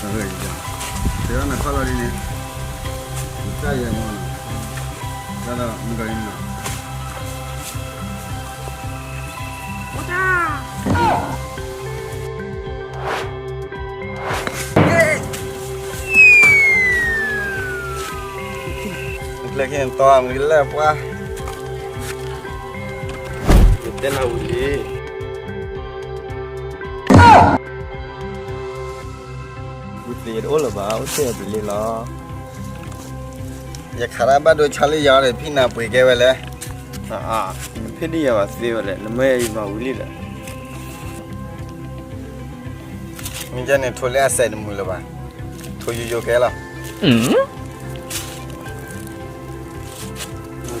တဂၤနခီလီၤဒ်န့ၣ်, တၢ်ယဲၢ်မီၢ်နီၤ, တၢ်ဒီးမုၢ်ကီၤလံနီၤ, ကျဲၤက့ၤတီမုၢ်လၢပှၤ, ယတဲနၤဝံၤလံ, ဝံၤသ့ၣ်တအိၣ်လၢၤဘၣ် အိၣ်ထဲအပူၤလံလီၤ, ယခးတၢ်ဘၣ်ဒိဆါလံယၤဒီး ဖံနၤပှ့ၤကဲဝဲလဲၣ်, ဖံဒ်ယၤဘၣ်သ့ဝဲလဲၣ် နမ့ၢ်ယမၤဝံၤလံဒီး မ့ၢ်ကဲန့ၣ် ထိးလၢအစဲးတမုာ်လၢၤဘၣ်, ထိးယိယိကဲလီၤ,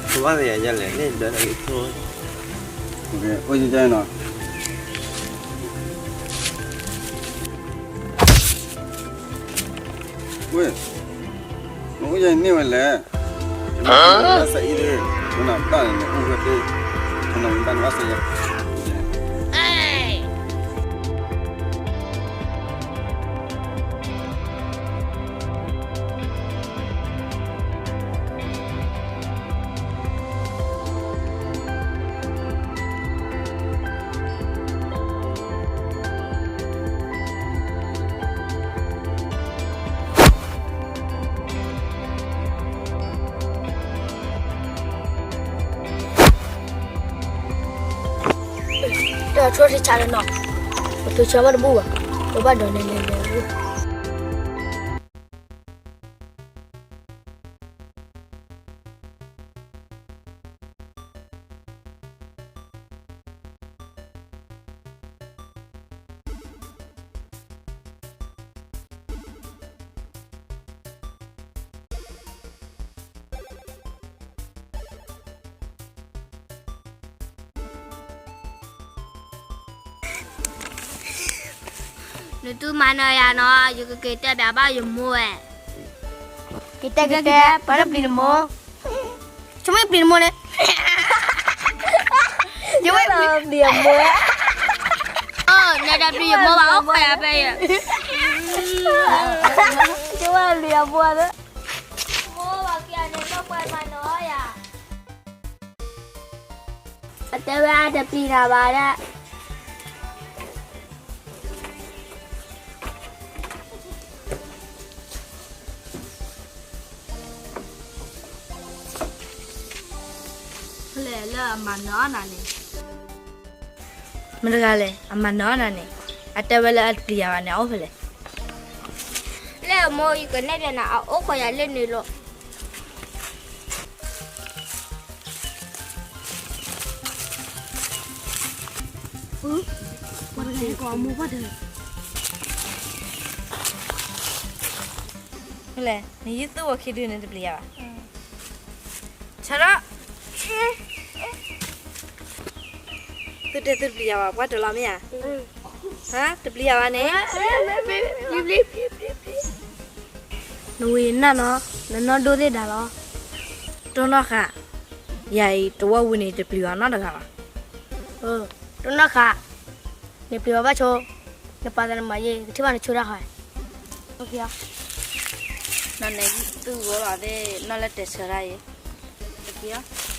ထိးဘၣ်သ့ၣ်ယၤလဲၣ်, န့ၣ်ဒၢးန့ၣ်ထိး, အိၣ်ယကဲနီၤ, ဝ့ၢ်, နအိၣ်ယဲန့ၢ်ဝဲလဲၣ်, နဘၣ်စဲးအံၤဒီး, နဘၣ်န့ၣ်နအိၣ်ဝဲသ့, နဘၣ်နဘၣ်စဲးယၤ ဆိထံဆးလၢနီၤ, ပထုးဆၢဘၣ်တဘူၣ်ဘၣ်, ပဘၣ်ဒိးန့ၢ်န့ၢ်န့ၢ် နသုမၤနၢၤယၤနီၤ, ယကက့ၤတဲဘၣ်ယမိၢ်ဝဲ. က့ၤတဲက့ၤတဲ, ပှၤတပျံၤနမိၢ်. ဆိမိၣ်ပျံၤနမိၢ်န့ၣ်, ယဝဲပျံၤမိၢ်, နတပျံၤယမိၢ်ဘၣ်, အိၣ်ခိးယၤဖဲယ, ယဝဲပျံၤယမိၢ်လၢ မိၢ်ဘၣ်က့ၤန့ၣ် လၢပှၤမၤနၢၤယၤ. အတဲဝဲအတပျံၤတၢ်ဘၣ်ဒၣ်. ဖဲလဲၣ်လၢအမၤနၢၤအီၤနၤန့ၣ်, မတၤတဂၤလဲၣ် အမၤနၢၤအီၤနၤန့ၣ်, အတဲဝဲလၢအတပျံၤယၤဘၣ်န့ၣ် အအိၣ်ဖဲလဲၣ်. လၢအမိၢ် ယကနဲၣ်ပျဲနၤ အအိၣ်ခိးယၤလၢန့ၣ်လီၤ. ပှၤတဂၤဟဲကိးအမိၢ်ဘၣ်တဂၤ. လဲၣ် နယုၢ်သူၣ်ဝဲခံဒုန့ၣ်တပျံၤယၤဘၣ်. ဆၢထီၣ်, သုတဲသုတပျံၤယၤဘၣ် ပှၤတလီၤမ့ၢ်ဧါ. ဟါ တပျံၤယၤဘၣ်န့ၣ်. နဝံၤနၢ်နီၤ, နနီၢ်ဒိၣ်သ့ၣ်ဒါလီၤ. တိၢ်နီၣ်ဃာ်, ယၤအံၤတဝီပူၤန့ၣ် တပျံၤဘၣ်နီတဂၤဘၣ်. တိၢ်နီၣ်ဃာ်, နပျံၤဘၣ်ဘၣ်ဆိ, နပာ်သးနမၤယဲ ကထံၣ်ဘၣ်နဆိတၢ်ဃီ. နီၢ်န့ၣ်သူၣ်ဂီၤလီၤသ့ၣ် နီၢ်လၢတဲဆၢတၢ်အံၤ.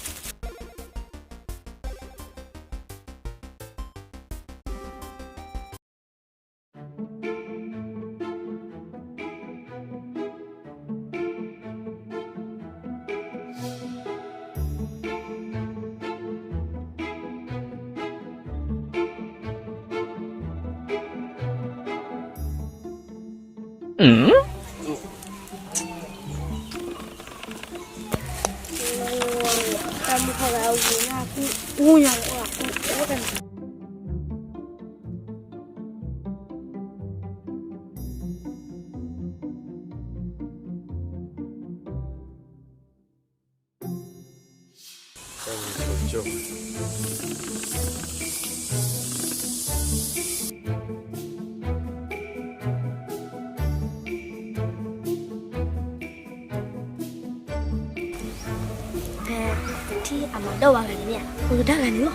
ဖဲပထံၣ်အမၤဒိၣ်ဝဲဂၤန့ၣ်မ့ၢ်ဧါ, ပကတၢ်ဂၤန့ၣ်လီၤ.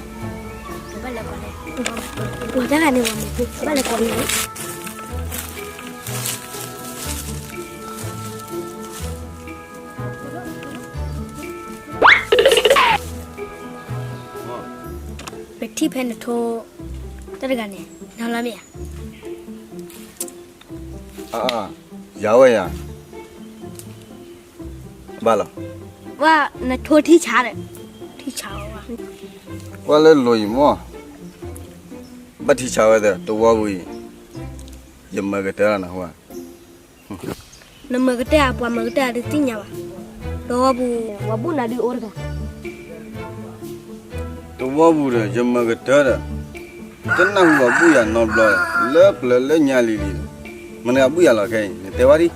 ပဘၣ်လဲၤကိးလဲၣ်, ပှၤတၢ်ဂၤန့ၣ်ဝဲမ့ၢ် ပဘၣ်လဲၤကိးန့ၣ်လီၤ. ပထံၣ်ဖဲနထိ တၢ်တဂၤန့ၣ် နီၢ်လီၤမ့ၢ်ဧါ. အါ, ယၤဝဲယၤ, ဘၣ်လီၤ. ဝဲ, နထိထံဆးဒီး, ထံဆးဝဲ, ကွၢ်လၢလိၤအံၤမ့ၢ်, ဘၣ်ထံဆးဝဲသ့ၣ် တဝီပူၤအံၤ, ယမၤကတၢၢ်လီၤနဟူဧါ. နမၤကတၢၢ်ဧါ, ပှၤမၤကတၢၢ်ဧါတသ့ၣ်ညါဘၣ်. တဝီပူၤ, ပှၤဘူၣ်နၤဒုးအိၣ်တဂၤ. တဝီပူၤဒီး ယမၤကတၢၢ်ဒီး, တနၢ်ဟူပှၤဘူၣ်ယၤနီတဘျီဒီး, လၢပျၢၤလၢညါလံၤလံၤဒီး, မနုၤအဘူၣ်ယၤလီၤခဲအံၤ နတဲဝဲဒၣ်.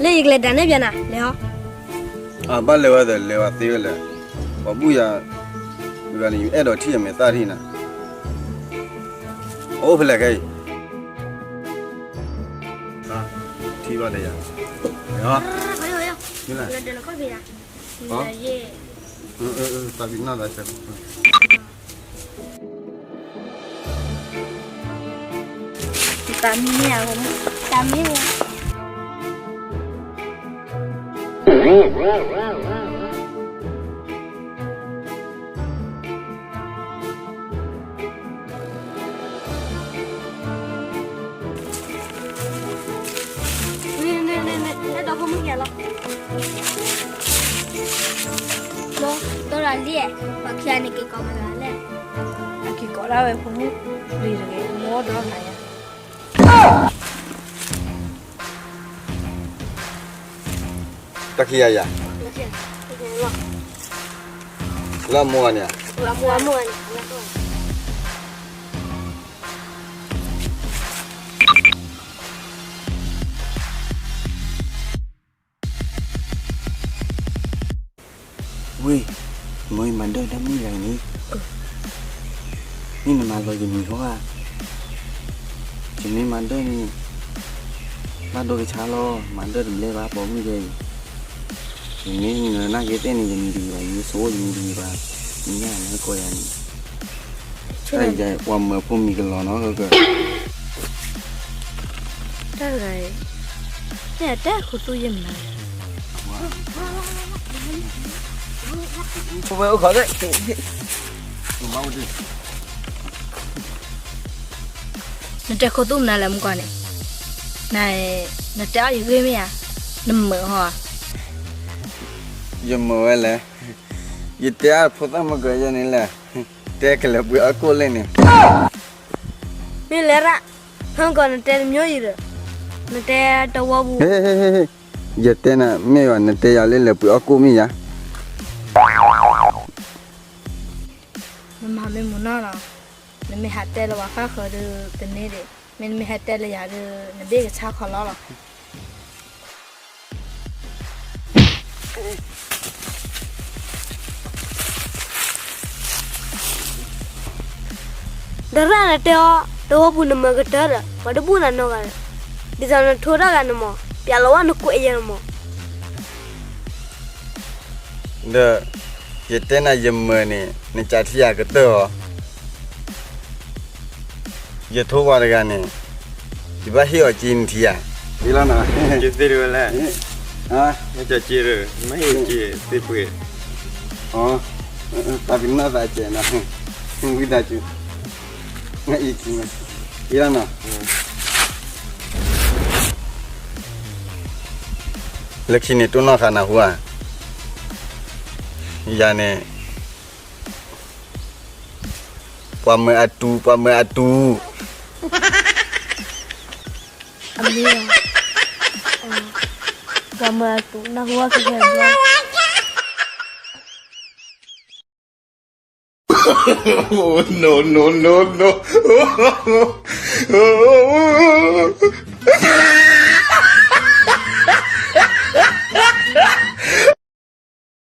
လၢယကလဲၤဒၣ်နဲၣ်ပျဲနၤ လဲၤဟီ. အဘၣ်လဲၤဝဲသ့ၣ် လဲၤဝဲသ့ဝဲလဲၣ်, ပှၤဘူၣ်ယၤ, တဂၤန့ၣ် ယအဲၣ်ဒိးထံၣ်အမဲာ်သၣ်ထံၣ်နၤ. အိၣ်ဖဲလဲၣ်ခဲအံၤ. ထံၣ်ဘၣ်ဒီးယၤ, မ့ၢ်လၢ, တၢ်ဘံၣ်နီၢ်သးဆၢ, တၢ်မံၤမ့ၢ်ဧါ, တၢ်မံၤမ့ၢ်. နဒီဖိမုၣ်ကဲလီၤ, တိၢ်ရၤလံ, ပှၤခံဂၤန့ၣ်က့ၤကိးမတၤလဲၣ်. ယကိးဒၣ်ဝဲဖိမုၣ်လံၤတဂ့ၤ, မိၢ်ဒီးနၤယၤ, တၢ်ခံဂၤယၤ, လၢအမိၢ်ဂၤန့ၣ်ဧါ. ဝ့ၢ်, မ်ယမၤဒၢၣ်တၢ်မုၣ်ဂၤအံၤန့ၣ်, မ့ၢ်နမၤလီၤယမံၤဟီဧါ, ယမ့ၢ်မၤဒၢၣ်န့ၣ် ဘၣ်ဒိကဆါလီၤ, မၤဒၢၣ်တဘျဲဘၣ်ပိာ်မုၣ်ယဲအံၤ, ယမ့ၢ်နနၢ်က့ၤသ့ၣ်န့ၣ် ယမံၤတဂ့ၤဘၣ်, ယမ့ၢ်ဆိယမံၤတဂ့ၤဘၣ်, မ့ၢ်ညါန့ၣ်ကိးယၤန့ၣ်, တၢ်ယၤပှၤမၢဖိမံၤကလီၤနီၢ်ကကၢ, တၢ်ဂၤအံၤ, မ့ၢ်အတဲခိသူၣ်ယဲၢ်မနုၤလဲၣ်. ဝဲအိၣ်ခိးသ့ၣ်, နတဲခိသူၣ်မနုၤလဲၣ်မုၢ်ကီၢ်န့ၣ်, န, နတဲအီၣ်ယဂ့ၢ်မ့ၢ်ဧါ, နမၢဟီဧါ. ယမၢဝဲလဲၣ်, ယတဲအီၣ်ဖိသၣ်မုၢ်ကီၢ်ယဲၢ်န့ၣ်လဲၣ်, တဲကလဲၤပှ့ၤအီၣ်ကိၣ်လဲၣ်န့ၣ်, မ့ၢ်လဲၣ်ရၣ်, ဖဲမုၢ်ကီၢ်နတဲတမံၤအံၤဒီး, နတဲတဝီပူၤ ယတဲနၤမ့ၢ်ဘၣ် နတဲယၤလၢလဲၤပှ့ၤအီၣ်ကိၣ်မ့ၢ်ယၤ, နမၤမ့ၢ်မုာ်နီၢ်လီၤ, နမ့ၢ်ဟးတဲလၢပှၤဃၣ်ဃၢၤဒီးတန့ၢ်ဒံး, မ့ၢ်နမ့ၢ်ဟဲတဲလၢယၤဒီး နဘ့ၣ်ကဆါခီလီၤလီၤ. ဒီးရၣ်နတဲအီၤ တဝီပူၤနမၢကတၢၢ်ဒီး ပှၤတဘူၣ်နၤနီတဂၤဒီး, ဒ်သိးနထိတၢ်ဂၤန့ၣ်မး ပျဲလီၤဝဲနကွဲးယဲၢ်န့ၣ်မး. ဒီး ယတဲနၤယမၢန့ၣ် နကးထံယၤကတၢၢ်အီၤ, ယထိပှၤတဂၤန့ၣ် ယဘၣ်ဟ့ၣ်အီၤက့ၤနထံယၤ, ယသ့တဝဲလဲၣ်, မ့ၢ်ဟ့ၣ်အီၤက့ၤသ့ပှ့ၤ, တၢ်ပနီၢ်သးကဲးနီၤ, ဝံသးစူၤ, အံၤက့ၤ, ယနီၤ လၢခံန့ၣ်တိၢ်နီၣ်ဃာ်နၢ်ဟူဧါ, ယၤန့ၣ် ပှၤမၢအတူ, ပှၤမၢအတူ, အမ့ၢ်, ပှၤမၢအတူ, နၢ်ဟူဘၣ်ခဲခဲဘျီ.